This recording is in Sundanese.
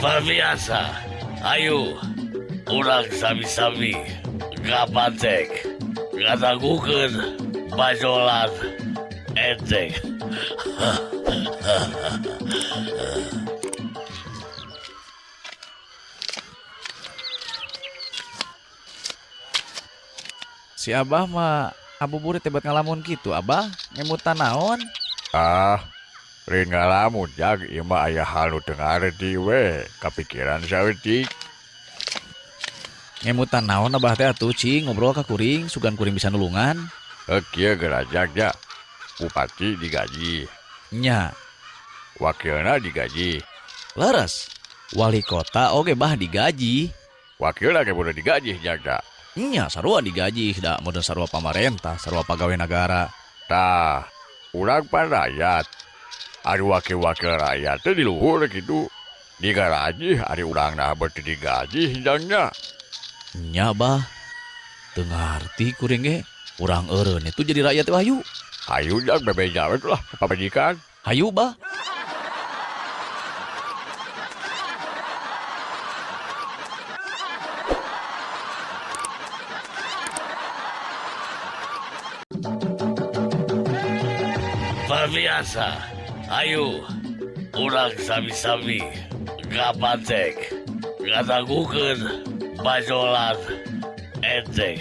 Luar biasa. Ayo, urang sami-sami ngapantek, ngadangukeun bajolan enteng. Si Abah mah abuburit hebat ngalamun gitu Abah ngemutan naon. Ah, lain ngalamun, Jag, ieu mah aya hal nu teu ngarti we, kapikiran saeutik. Ngemutan naon Abah teh atuh, cing ngobrol ka kuring, sugan kuring bisa nulungan. Heuh, kieu geura, Jag, ja. Bupati digaji. Nya. Wakilna digaji. Leres. Wali kota oge, Bah, digaji. Wakilna ge udah digaji, Jag, da. Nya, sarua digaji da model sarua pamarentah, sarua pagawe nagara. Tah, urang pan rakyat. Ari wakil-wakil rakyat teh di luhur kitu. Digaji, ari urang nah beuti digaji jangnya. Nya, Bah. Teu ngarti kuring ge. Urang eureun itu jadi rakyat teh, hayu. Hayu, Jag, bebeja we lah pamajikan. Hayu, Bah. Luar biasa. Ayo, urang sami-sami ngapantek, ngadangukeun bajolan enteng.